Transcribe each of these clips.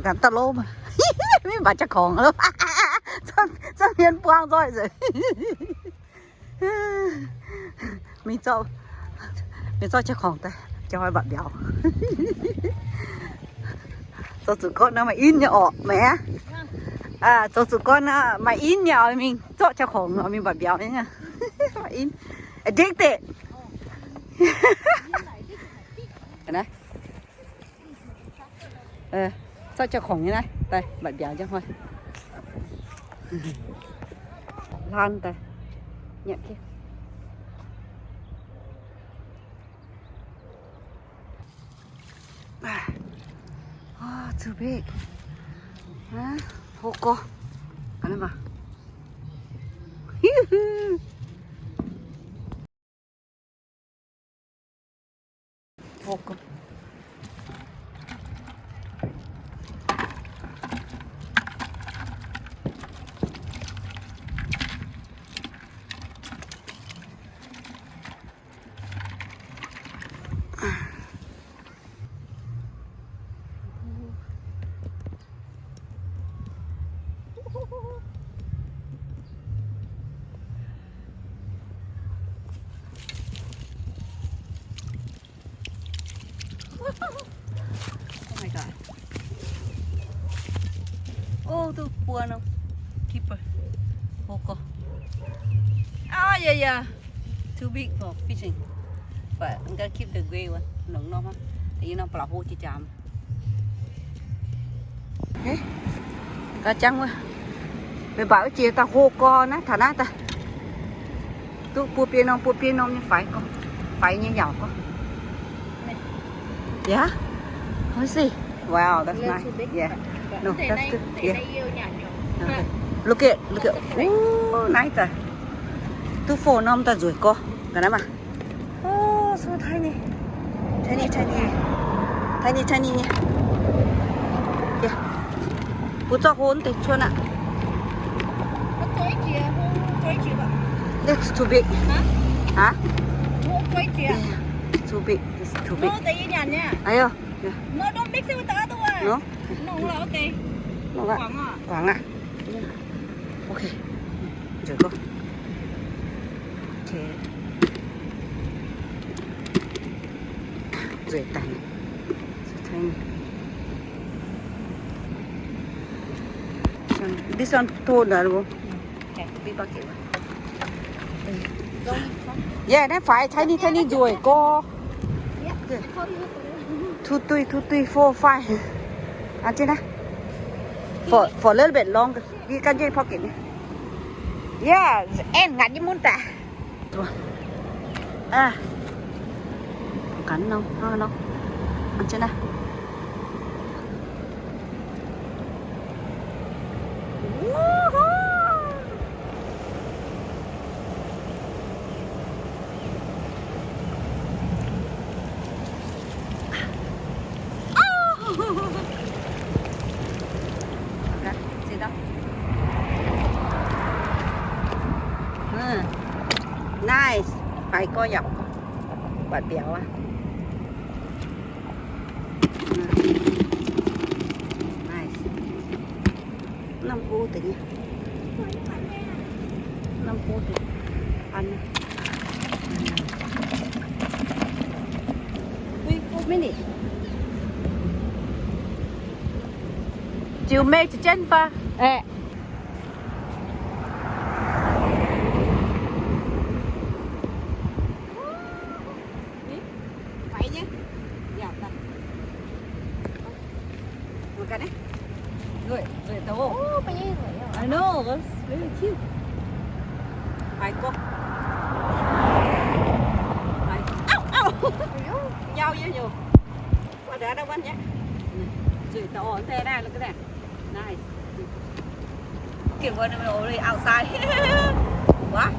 Ganh daaih lov, mingh mbatc jaa-korngx lov. Zorqv mienh buangv nzoih nzengc. Mingh zorqv, mingh zorqv jaa-korngx daaih, jaa-hnoi mbatc mbiauz. Zoux zuqc gorngv nor maaih in nyei orqc, maiv? Zoux zuqc gorngv nor maaih in nyei oix mingh zorqv jaa-korngx nor mingh mbatc mbiauz nyei. Maaih in. Addicted. Zorqv jaa-korngx nyei naaiv daaih mbatc mbiauz jaa-hnoi. Hlan daaih. Too big. Hlo gorx. Oh my god. Oh, duqv buo norm keeper. Hlo gorx. Oh, yeah, yeah. Too big for fishing. But I'm gonna keep the gray one. Longc norm aqv. Yie norm ba'laqc hlo jiex jaamc. Ga'jangv wuov, mbuo mbatc wuov jiex daaih hlo gorx naaiv, taux naaiv daaih. Duqv buo biei norm, buo biei norm nyei faix gorx, faix nyei yaauc gorx. Yeah? Let me see. Wow, that's nice. Yeah. No, that's good. Yeah. Okay. Look at, look at. Ooh, nice daaih. Duqv fou norm daaih nzueic gorx. Ga'naaiv maah. Oh, so tiny. Tiny, tiny. Tiny, tiny nyei. Bun zorqv hlo deix cuotv aqv. It's too big. Huh? Too big. It's too big. Aiyo. No, don't mix it with the other one. No? Nongc lorqc, okay. Nongc aqv. Guangc aqv. Okay. Nzueic gorx. Okay. Nzueic daaih. So tiny. This one, this one too narrow. Okay, big bucket. Yeah, naaiv faix tiny, tiny nzueic gorx. Two, three, two, three, four, five. Aa, jienv naaiv. For, for a little bit longer. Yie gan jienv pocket nyei. Yeah, and ngatc nyei mun daaih. Aa, ganh nor, nor, nor. Aa, jienv naaiv. Woohoo! Nice. Faix gorx yaac buatc mbiauz aqv. Nice. Norm gux deix nyei. Norm gux deix. Ăn. Wait, four minutes. Chiu mei chiu jienv fai? Aa. Faix nyei. Yaac daaih. Mangc gaax naaiv. Nzueic, nzueic daaih oc. Oh, faix nyei nzueic oc. I know, that's very cute. Faix gorx. Faix. Auv, auv. Nyau yie nyungc. What the other one yet? Nzueic daaih oc, deix naaiv, look at that. Nice. Okay, we're gonna go outside. What?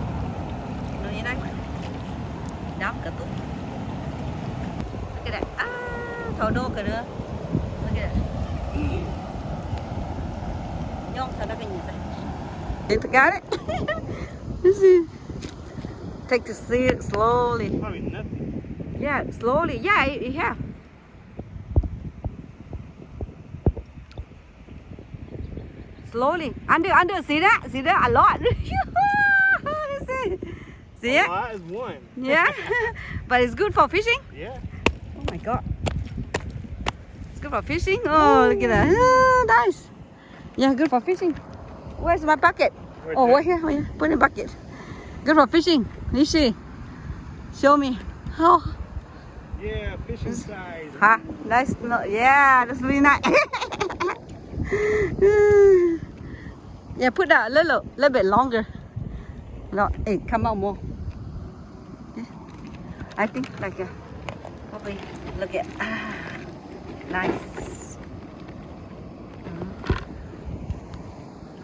No, you know. Dám cả túc. Look at that. Ah, thổ đô cả nữa. Look at that. Nhông thổ đô cái gì vậy? They got it. This is, take the seat slowly. Probably nothing. Yeah, slowly. Yeah, yeah. Slowly. Under, under, see that? See that? A lot. See? See it? A lot is one. Yeah. But it's good for fishing? Yeah. Oh my God. It's good for fishing. Oh, look at that. Ah, nice. Yeah, good for fishing. Where's my bucket? Right there. Oh, right here, right here. Put in bucket. Good for fishing. Nishi, show me. Oh. Yeah, fishing size. Huh? Nice. No, yeah, that's really nice. Yeah, put that a little, little bit longer. No, it come out more. Yeah. I think like, uh, probably look at, ah, nice. Mm.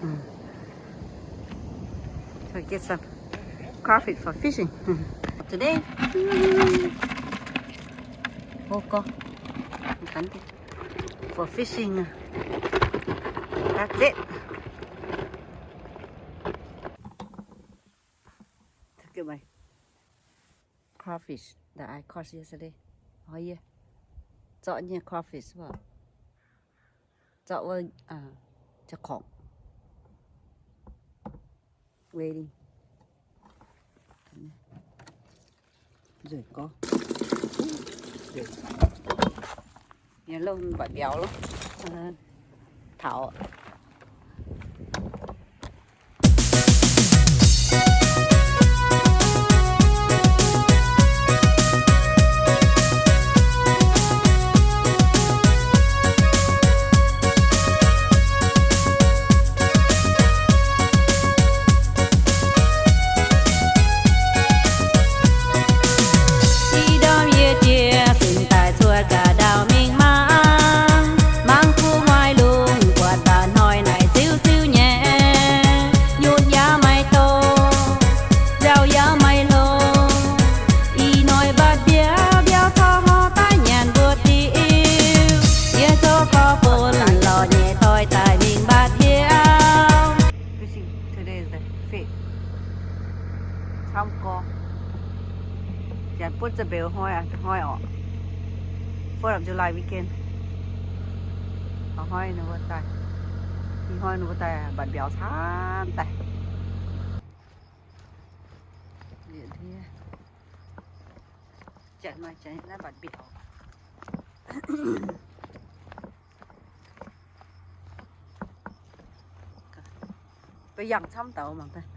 Mm. So get some crawfish for fishing. Today. Oh, go. For fishing. That's it. Look at my crawfish that I caught yesterday. Oh yeah. Zorqv nyei crawfish wuov. Zorqv wuov, ah, ziangh korngc. Waiting. Nzueic gorngv. Yellow mba'biaux lov. Taux. I ndorm yie jiex sin daaih cuotv ga'ndauh mingh maah, mangc kuv nguaaiv lungh buatc mba'hnoi naaic ziuv ziuv nyei, nyutc yaac maiv doz, nziaaux yaac maiv hlo. Ih hnoi mbatc mbiauz mbiauz caux hor daaih nyanc mbuo diuh, yie zoux gorx-bun lorz nyei doix daaih mingh mbatc mbiauz. Fishing today is the fifth. Camv gorx. Janx buonv za'mbeux hnoi, hnoi orqc. Fourth of July weekend. Hnoi ninh mbuo daaih. Ih hnoi ninh mbuo daaih mbatc mbiauz camv daaih. Janx maaih janx naaiv mbatc mbiauz. Ba'yangh camv daux mangc daaih.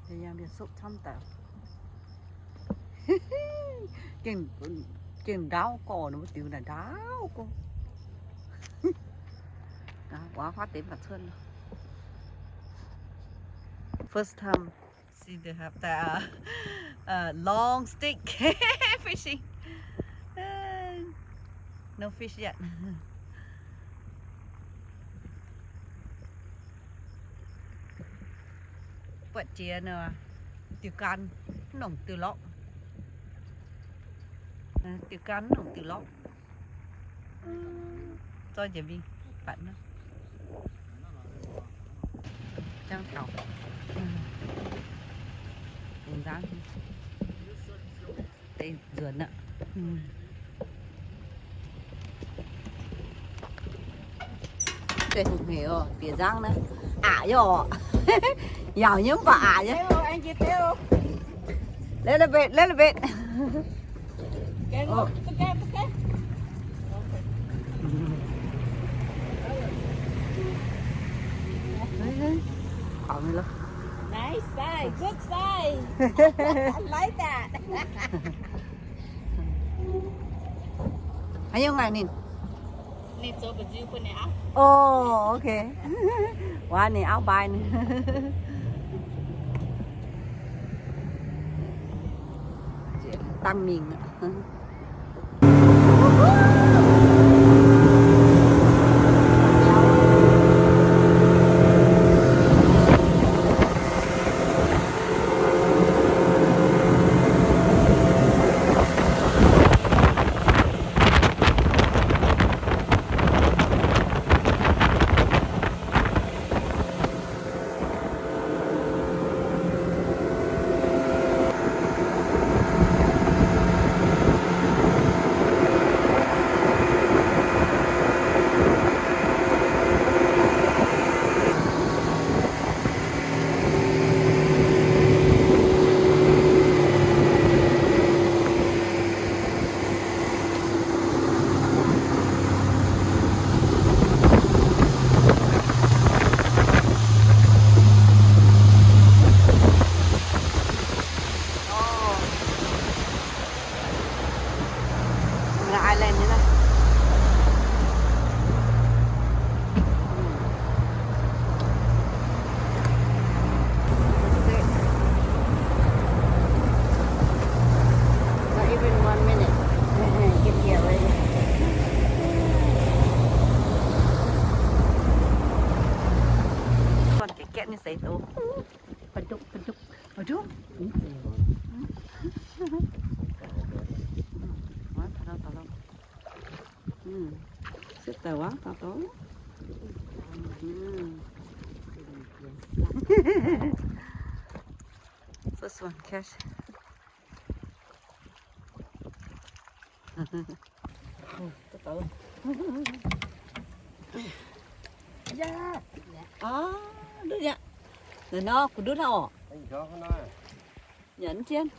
Ba'yangh mbiauz-sopv camv daux. Gengh, gengh ndaauv gorx, ninh mbuo diux naaic ndaauv gorx. Wuov huaav deix mv baac cuotv. First time see they have the, uh, uh, long stick fishing. No fish yet. Buatc jiex nor, diuh gan nongc diuh lorqc. Diuh gan nongc diuh lorqc. Zoi njiec mingh batc nor. Jangv taux. Deix nzuonx aqv. Deix hungh hec oc, bieqc nzangv naaiv. Aqc nyei oc. Yaauc nyei mv baac aqc nyei. Little bit, little bit. Nice size, good size. I like that. Haaix nyungc naaic ninh? Ninh zoux mba'nziu bun ninh auv. Oh, okay. Waac ninh auv mbai ninh. Dangh mingh. Daaih waav, daaih daaih. First one catch. Aa, ndutv aqv. Nor, nor, kuv ndutv aqv oc. Nyanc jienv.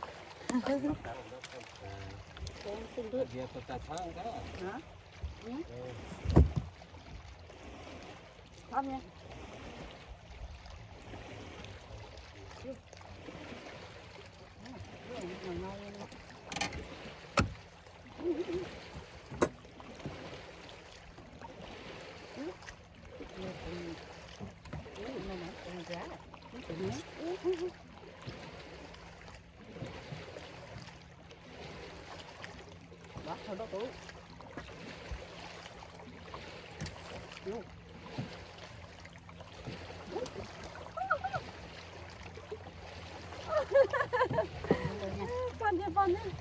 Fun nyei, fun nyei.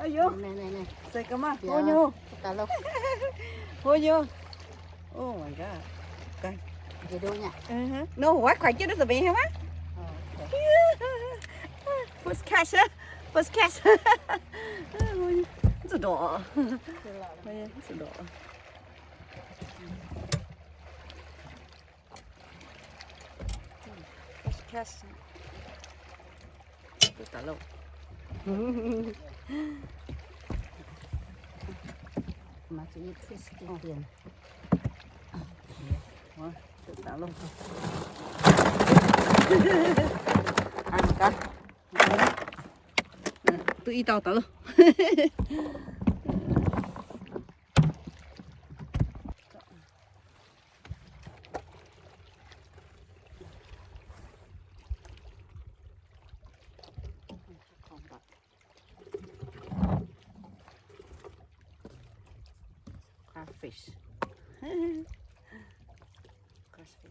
Aiyo. Seix gaax maah. Hlo nyei. Hlo nyei. Oh my god. Nor, wuov kuaaiv jienv naaiv zuqc mbenc haic maah. First catch, first catch. Zuqc ndorqc. Zuqc ndorqc. First catch. Duqv daaih loh. Maiv zuqc twist diqv dien. Duqv daaih loh. Duqv i dauh daaih loh. Crawfish. Crawfish.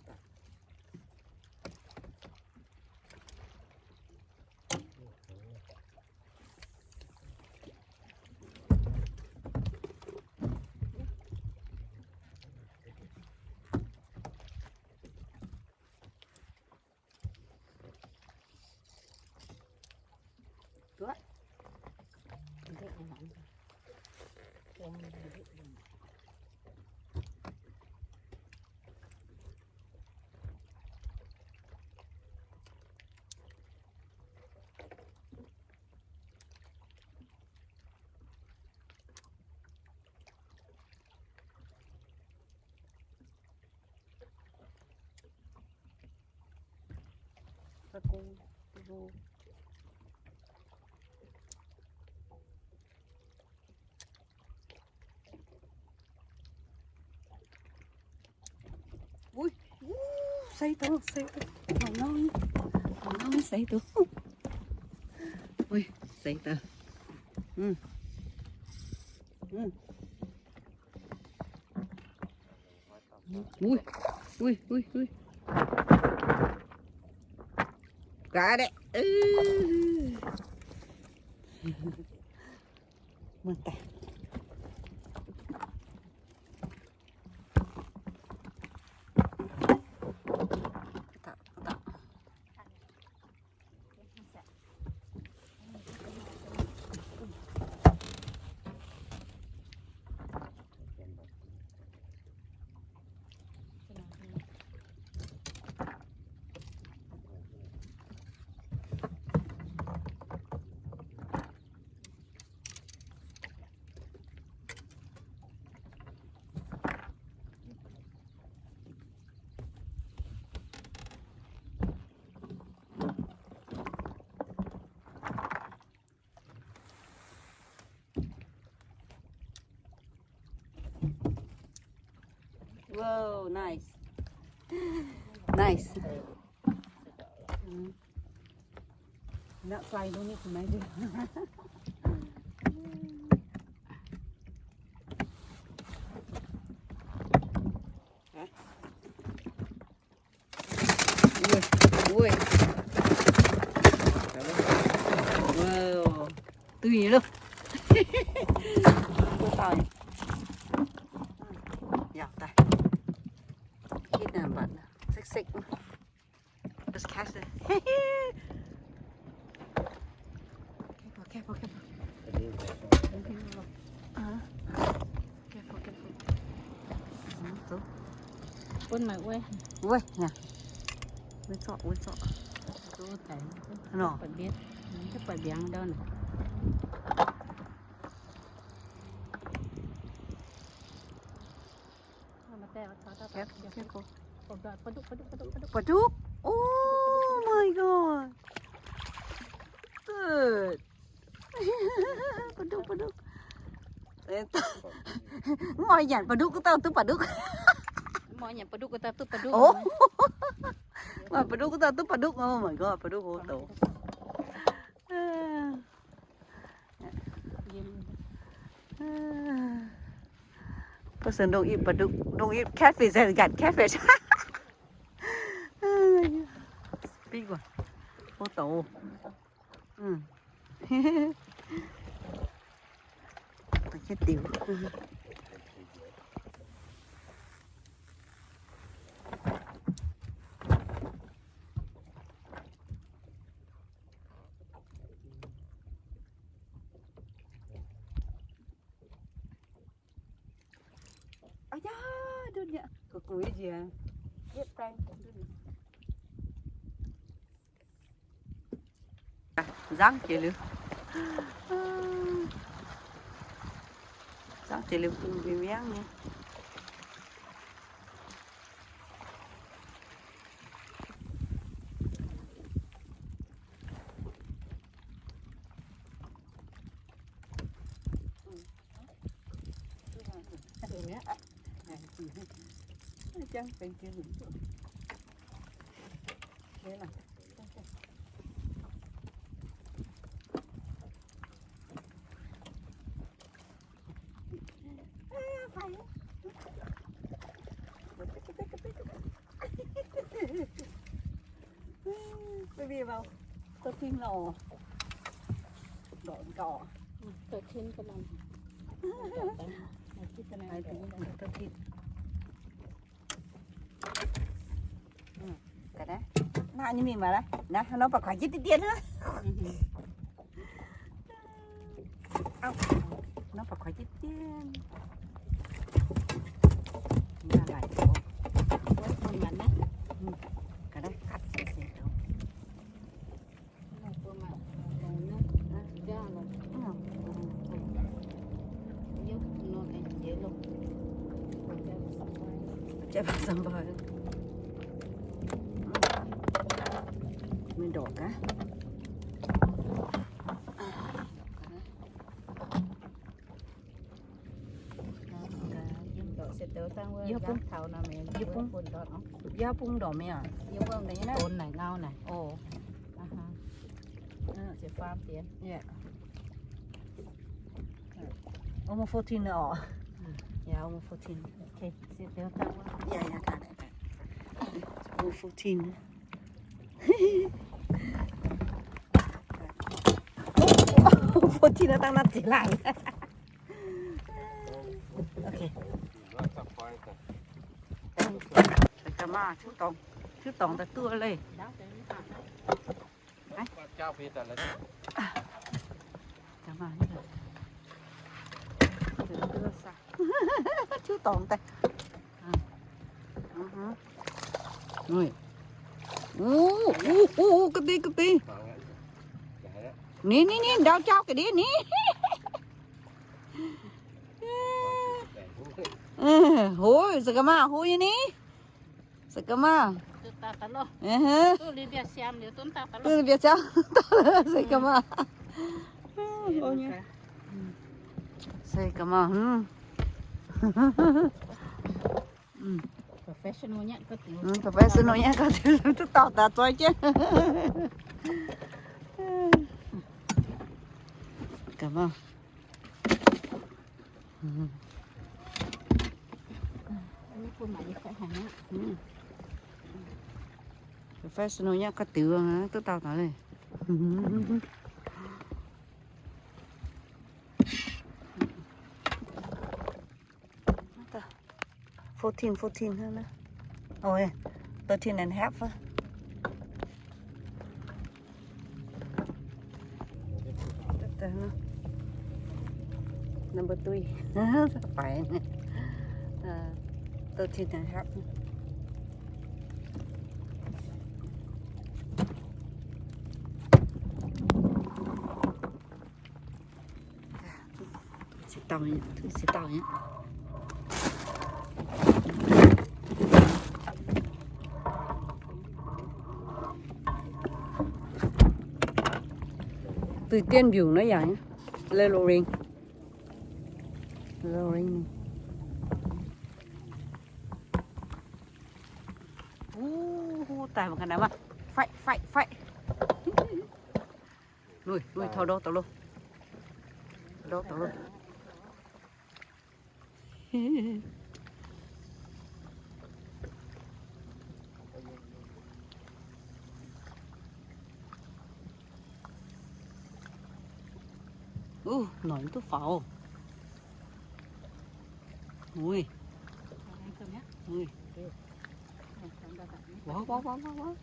Ui, uh, seix daaih, seix daaih. Mangc nor, mangc nor seix daaih. Ui, seix daaih. Mm. Mm. Ui, ui, ui, ui. Got it. Ui. Mangc daaih. Wow, nice. Nice. Mm. Not flying, don't need to mind it. Hả? Ui, ui. Wow. Tui nyei loh. Tui tau nyei. Yaac daaih. Hitv naaic mbatc, sekv sekv. Just catch it. Careful, careful, careful. Uh-huh. Careful, careful. Bun maiv wuov. Wuov, yaac. Wuov zorqv, wuov zorqv. Nor. Buatc mbienv, buatc mbienv ndau naaic. Careful, careful. Baac duqv. Oh my god. Good. Baac duqv, baac duqv. Mv oix nyanc baac duqv, ga'dauh duqv baac duqv. Mv oix nyanc baac duqv, ga'dauh duqv baac duqv. Oh. Mv oix baac duqv, ga'dauh duqv baac duqv. Oh my god, baac duqv hlo doqc. Person don't eat baac duqv, don't eat catfish, has got catfish. Big one. Hlo doqc. Ih diuh. Aa yaa, ndutv nyei, gu'guaix njiec, yietv baeng ndutv nyei. Nzangv jiex liuz, nzangv jiex liuz bung mbienv nyei. Baby vào. Thirteen rồi. Gọi, gọi. Thirteen cái năm. Thirteen. Thirteen. Hm, cái đấy. Nà như mình bảo đấy. Nà, nó bảo khỏi chít tiết tiết nữa. Au, nó bảo khỏi chít tiết. Nà lại chỗ. Ôi, con mặn đấy. Hm, cái đấy, cắt sạch sẽ đâu. Cai bang sambal. Mienh ndorqc gaax. Yie bung ndorqc mingh aqv. Yie bung ndorqc mingh aqv. Yie bung naaic ngau naaic. Oh. Almost fourteen orqc? Yeah, almost fourteen. Okay, sit down. Yeah, yeah, got it, got it. Almost fourteen. Fourteen nó tăng năm tỷ lại. Okay. Ga'maah, chiuv dorngx, chiuv dorngx daaih duqv leih. Chiuv dorngx daaih. Ui. Uh, uh, uh, ga'dei, ga'dei. Ni, ni, ni, ndau jauv ga'dei ni. Hoi, se ga'maah hoi ni. Se ga'maah. Duqv mbiauz siam, se ga'maah. Se ga'maah, hm. Professional nyei ga'deix, duqv dauh daaih zoi jienv. Ga'maah. Professional nyei ga'deix, duqv dauh daaih leih. Fourteen, fourteen hnangv naaiv. Oh, yeah. Thirteen and a half hnangv. Number three. Fine. Uh, thirteen and a half. Taux, taux. Duih dien mbiungc naaiv yaac lorraine, lorraine. Wuov, daaih mangc ga'naaiv maah. Faix, faix, faix. Lui, lui, taux ndau, taux ndau. Taux ndau, taux ndau. Uh, noic duqv faaux. Ui. Ui. Wow, wow, wow, wow, wow.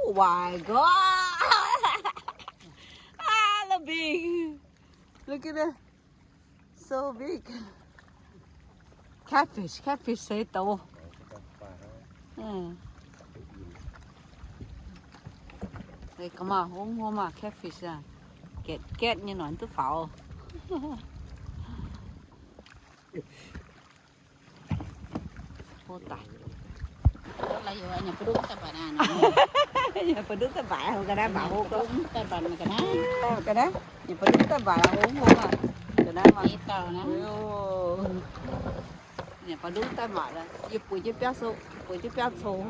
Oh my God. Ah, the big. Look at that. So big. Catfish, catfish se douz. Ê, k'o maah, hungh hungh maah, catfish aac. Gaetv gaetv nyei noic duqv faaux. Hov daaih. Nyanc ba'ndungv daaih mbatc, ga'naaiv mbatc hov ga'naaiv. Nyanc ba'ndungv daaih mbatc, hov hov maah. Ga'naaiv maah. Nyanc ba'ndungv daaih mbatc, yie bueix jienv biauv sou, bueix jienv biauv cong.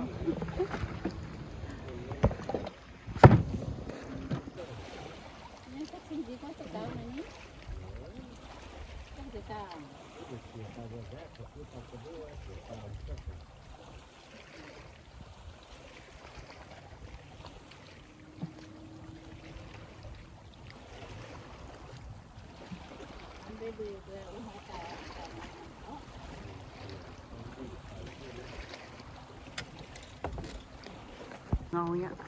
Ngau yaac,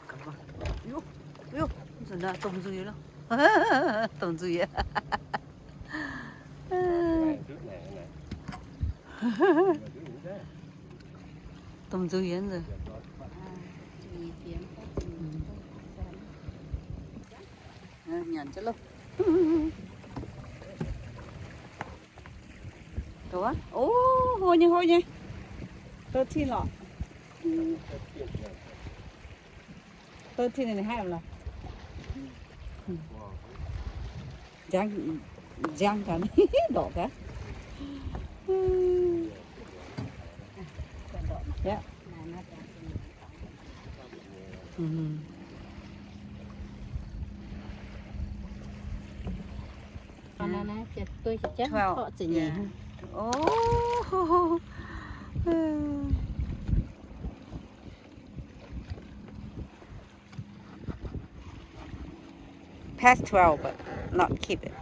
yuv, yuv, domh nzuih loh, domh nzuih. Domh nzuih yie nzunc. Nyanc jienv loh. Ov, hlo nyei, hlo nyei. Thirteen lorqc. Thirteen and a half lorqc. Nziang, nziang gaax, ndorqc gaax. Yep. Mm. Twelve. Yeah. Oh. Past twelve, but not keep it.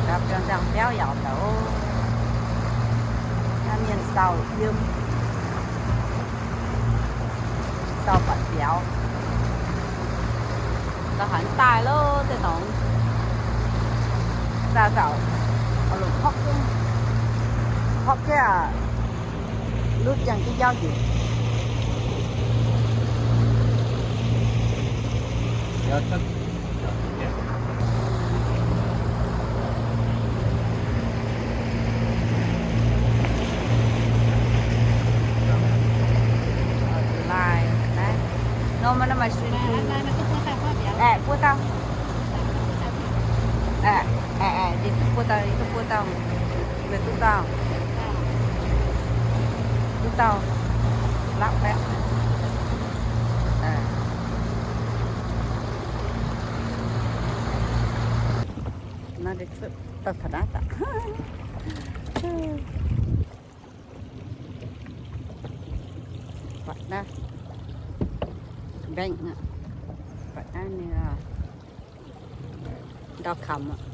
Gapv biauv nzangc-biauv yaac ndouv. Naaiv mienh sau yiem, sau buatc biauv. La'haiz daaih lo, deix dorngx. Daaih zaux, longc hopv, hopv jienv aqv. Lutv jangx jienv jauv njiec. Laaix naaiv, nor maaih, nor maaih suiv, aeqv, buov dauh. Aeqv, aeqv, aeqv, yie duqv buov dauh, yie duqv buov dauh. Yie duqv dauh, duqv dauh, laqv baeqv. Naaiv cuotv dauh taux naaiv daaih. Buatc naaiv, bank aqv. Buatc naaiv ninh ndau kamx aqv.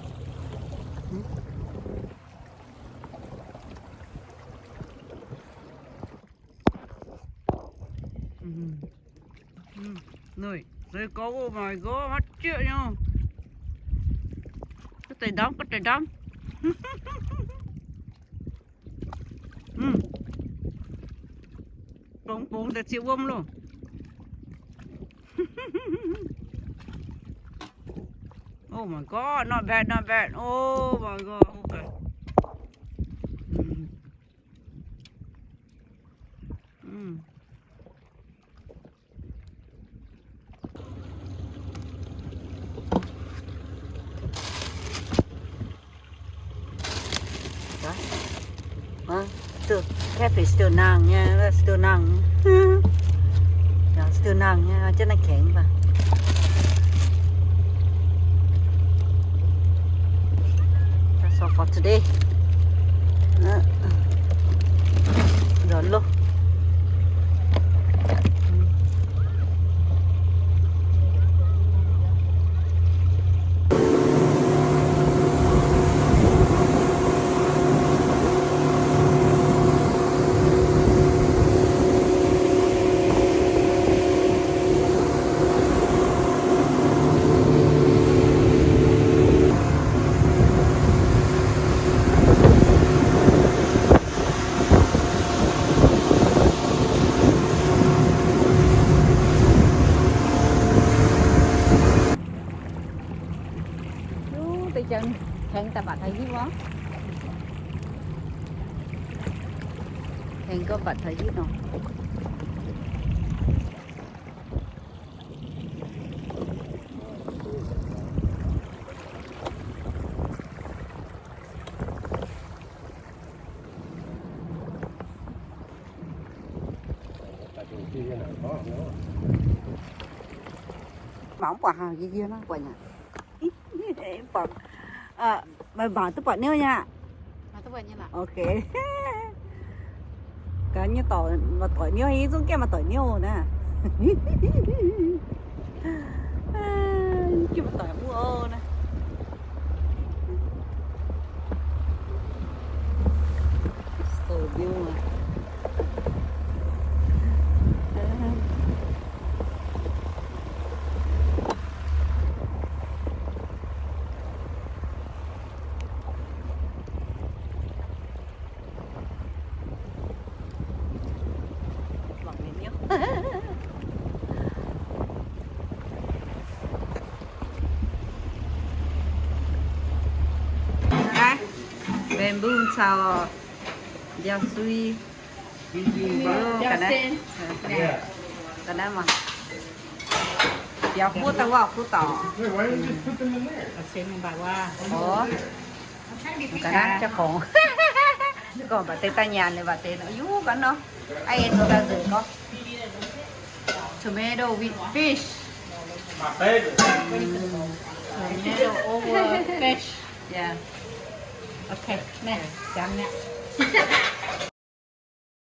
Noic, se gorngv, oh my god, hot jieqv nyei. Ga'deix ndamv, ga'deix ndamv. Bungx bungx deix ziex wuom loh. Oh my god, not bad, not bad. Oh my god, okay. Still, catfish still nangh nyei, still nangh. Still nangh nyei, jienv naaiv kengx mv baac. That's all for today. Nzuonx loh. Duqv deix jangx hengx daaih mbatc taux hitv oc. Hengx gorngv mbatc taux hitv nor. Mangc mv buatc haaix, yie yie nor buatc nyei. Buatc, meih mangc duqv buatc niouv nyei aqv? Ok. Gaax nyei dorc, maaih doic niouv, yie zungv gaengh maaih doic niouv naaiv. Gaengh maaih doic mbuo naaiv. So beautiful. Naaiv, bamboo caux mbiauz sui. Ga'naaiv, ga'naaiv mangc. Biaux huv daaih wuov, huv daaih. Ga'naaiv เจ้าของ. Gorngv mv baac deix daaih nyanc liuz mv baac deix, aiv, ga'naaiv nor, aiv, nor daaih nzengc gorngv. Tomato with fish. Tomato over fish. Yeah. Ok, naaiv, jangx naaiv.